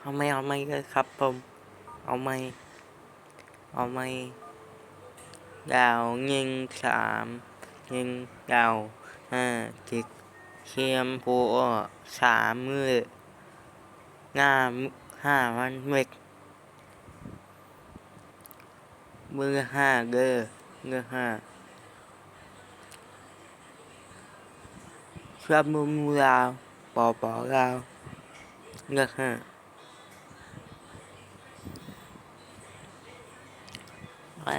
ເອົາໃໝ່ ເອົາໃໝ່ເດີຄັບຜົມ ເອົາໃໝ່ ເອົາໃໝ່ ດາວຍິງສາມ ຍິງດາວຫ້າເຈັດ ຄຽມໂພອອກສາມມື້ ໜ້າຫ້າພັນເມັດ. ເບີຫ້າເດີ ເບີຫ້າ ສປປ ລາວ ປປ ລາວ ເບີຫ້າ ໄປ.